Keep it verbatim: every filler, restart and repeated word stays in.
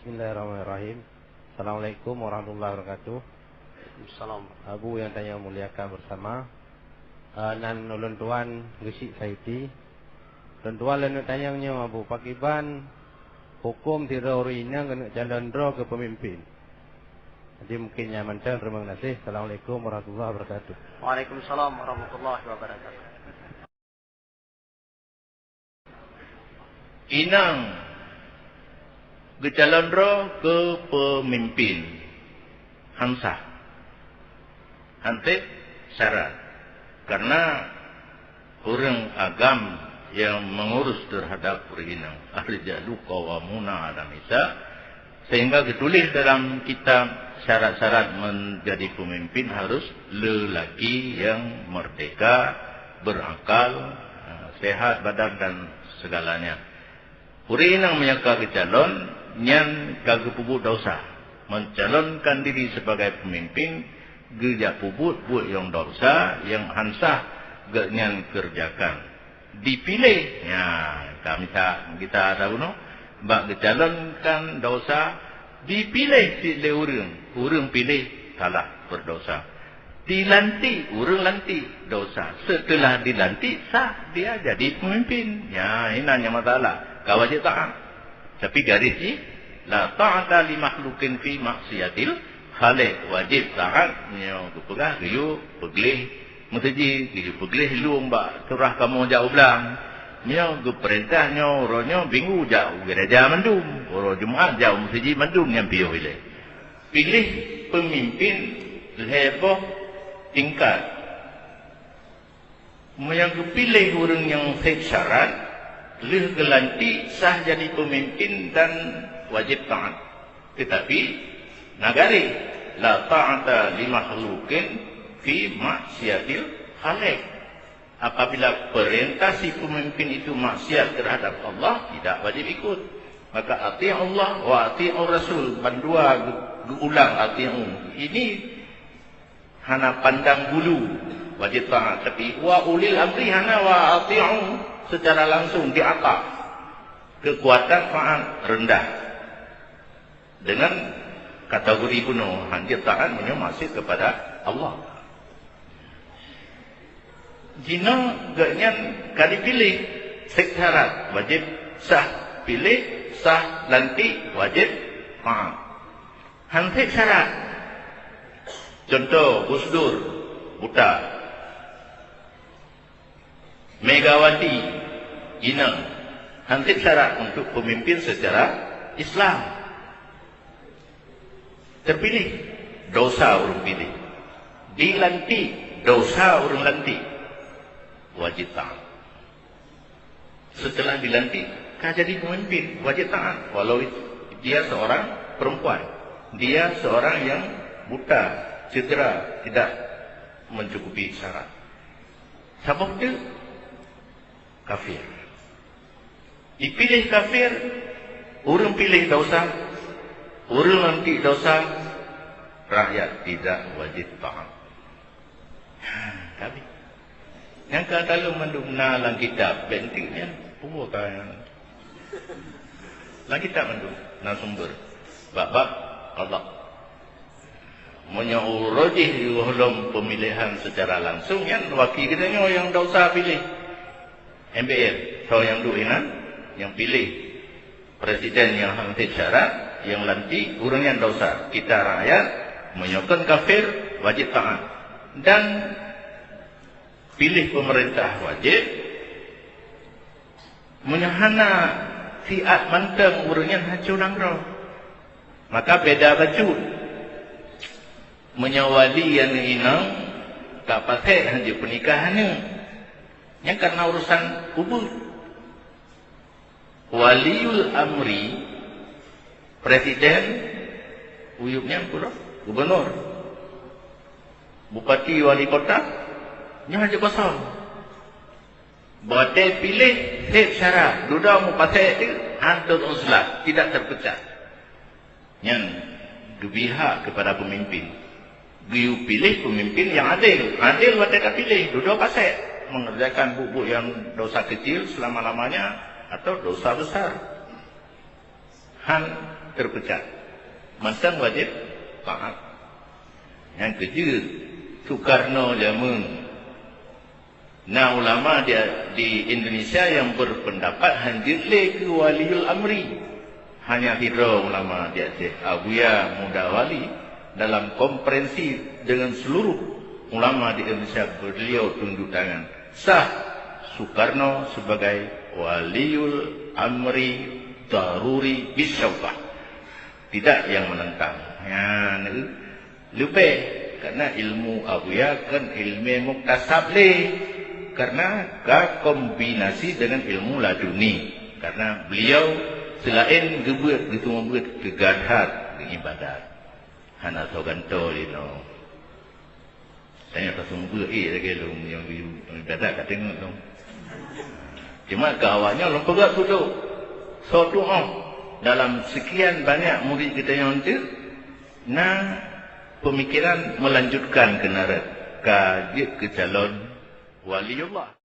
Bismillahirrahmanirrahim. Assalamualaikum warahmatullahi wabarakatuh. Salam. Abu yang tanya muliakan bersama. Ah, nan ulôn tuan Geuchik Saiti. Ulôn tuan lôn tanyong nyoe, Abu, pakiban huköm sidroe ureuëng inong keuneuk calon droe keu peumimpin? Jadi mungkin nyan mantong, terima kasih. Assalamualaikum warahmatullahi wabarakatuh. Waalaikumsalam warahmatullahi wabarakatuh. Inong geucalon droe keu peumimpin, han sah. Han treb syarat. Karena ureuëng agam nyang meungurus teuhadap ureuëng inong. Ar-rijalu qawwamuna 'alan nisa, sehingga geutuléh dalam kitab syarat-syarat menjadi peumimpin harus lelaki yang merdeka, berakal, eh, sehat badan dan segalanya. Ureuëng inong meunyoe ka geucalon, nyan ka geupeubuet desya. Mencalonkan diri sebagai peumimpin, geujak peubuet buet nyang desya nyang han sah geuhnyan keureujakan. Dipiléh, nya, ka mita, kita tahu, no? Bak geucalonkan desya, dipiléh cit lé ureuëng, ureuëng piléh salah, berdosa. Dilantik, ureuëng lantik, desya. Setelah dilantik, sah dia jadi pemimpin. Nya, inan nyang masalah. Ka wajib taat. Tapi garis jih, la ta'ata li makhluqin fi maksiatil khaliq. Wajib taat, nyoe geupeugah geuyue peugleh meuseujid, geuyue peugleh lueng bak surah kamoe jak u blang. Nyoe geupeurintah nyoe, uroe nyoe Minggu jak u gereja mandum, uroe Jumat jak u meuseujid mandum, nyan piôh ilée. Piléh peumimpin lhée boh tingkat. Meunyoe geupiléh ureuëng nyang seb syarat, lheueh geulantik sah jadi peumimpin dan wajéb taát. Teutapi, na garéh, la ta'ata li makhluqin fi maksiatil khaliq. Apabila peurintah si peumimpin itu maksiat terhadap Allah, tidak wajib ikut. Maka, "Ati'ullah wa ati'ur rasul," bandua geu-, geuulang "ati'u." Ini hana pandang bulu, wajib taat. Tapi, "Wa ulil amri" hana "wa ati'u" secara langsung di atas. Kekuatan taat rendah. Dengan kategori bunoe, hana taat meunyoe maksiat kepada Allah. Jinoe geuhnyan ka dipiléh, seb syarat, wajéb sah piléh, sah lantik, wajéb taat. Han seb syarat. Contoh, Gus Dur, buta. Megawati, inong, han seb syarat untuk pemimpin secara Islam. Terpilih, desya ureuëng piléh. Dilantik, desya ureuëng lantik. Wajib taat. Setelah dilantik, ka jadi pemimpin, wajib taat. Walau itu, dia seorang perempuan, dia seorang yang buta, cedera, tidak mencukupi syarat. Saboh teuk kafir. Dipiléh kafir, ureuëng piléh desya, ureuëng lantik desya, rakyat tidak wajib taat. Ha, tapi nyang ka taleueng mandum na lam kitab, bék enteuk nyan, peue ka nyan? Lam kitab mandum na sumber. Bab-bab qada. Meunyoe uroe jih gohlom pemilihan secara langsung, nyan waki geutanyoe nyang desya piléh. M P R, soe nyang duek inan, nyang piléh presiden nyang han seb syarat, nyang lantik, ureuëng nyan desya. Kita rakyat, meunyoe kon kafir, wajib taat. Dan piléh pemerintah wajib, meunyoe hana siat mantong ureuëng nyan hanco nanggroe. Maka beda bacut. Meunyoe wali aneuk inong ka pasék hanjeuet peunikah aneuk, nyan karena urusan ubeut. Waliul amri, presiden, uyueb nyan peue, gubernur, bupati, wali kota, nyan hanjeuet kosong. Watée piléh, seb syarat, dudoe mupasék teuk, hantom uzlah, tidak terpecah. Nyan geubri hak kepada pemimpin. Geuyue piléh pemimpin nyang adil. Adil watée ka piléh, dudoe pasék, mengerjakan buet-buet nyang desya kecil selama-lamanya atau desya besar. Han terpecah. Mantong wajib taat. Nyang keujeuet, Soekarno jameun na ulama di, di Indonesia yang berpendapat hanjeuet lé keu waliul amri. Hanya sidroe ulama di Aceh, Abuya Muda Wali, dalam konferensi dengan seluruh ulama di Indonesia, beliau tunjuk tangan sah Soekarno sebagai waliul amri daruri bisyaubah. Tidak yang menentang. Nyan leubeh, karena ilmu Abuya kan ilmu muktasab lé, karena ka kombinasi dengan ilmu laduni. Karena beliau selain geubeuet, geuteumeubuet, geugadhat, geuibadat. Hana soe gantoe lé nyoe. Tanya pasang beuh, eh, lagèe lôn nyang biru, dadak ka teungeut lôn. Cuma keu awak nyoe lôn peugah tudok. Soe tu'oh dalam sekian banyak murid geutanyoe eunteuk na pemikiran melanjutkan keunaret ka jeuet keu calon waliullah.